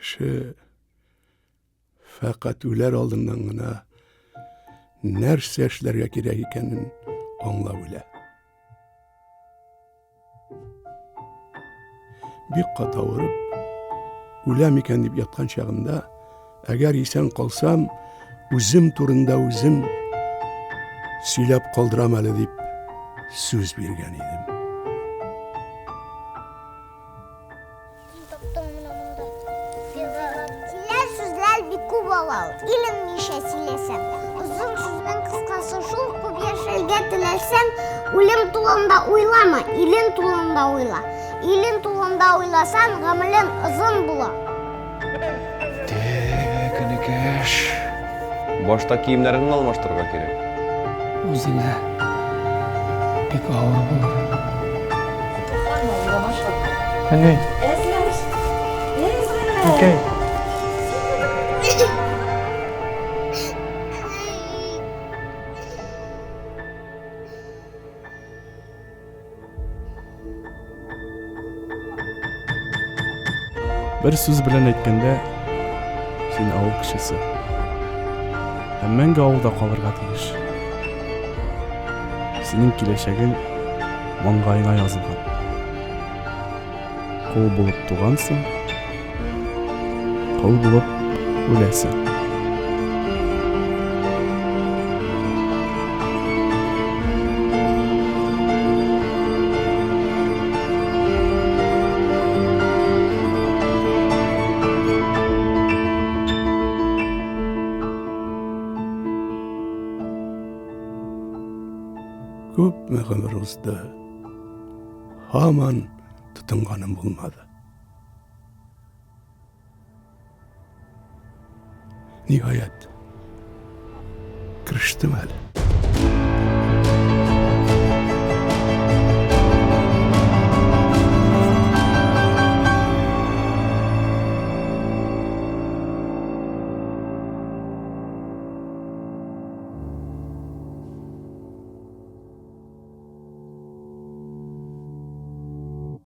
Кеше фәкать үләр алдыннан гына нәрсә эшләргә кирәк икәнен аңлап үлә. Бик каты авырып, үләм икән дип яткан чагымда, әгәр исән калсам, үзем турында үзем сөйләп калдырам әле дип сүз биргән идем. Сөйләр сүзләр бик күп ала ул. Илең ничә сөйләсәң. Озын сүзнең кыскасы шул, күп яшәргә теләсәң, үлем турында уйлама, илең турында уйла. Илең турында уйласаң, гомерең озын була. Тек, энекәш. Башта киемнәреңне алмаштырырга кирәк. Үзеңә бик авыр булыр. Әни. Әнкәй. Бер сүз белән әйткәндә, син авыл кешесе. Һәм мәңге авылда калырга тиеш. Синең киләчәгең маңгаеңа язылган. Кол булып тугансың, кол булып үләсең. Күпме гомер узды. Һаман тотынганым булмады. Ниһаять, керештем әле.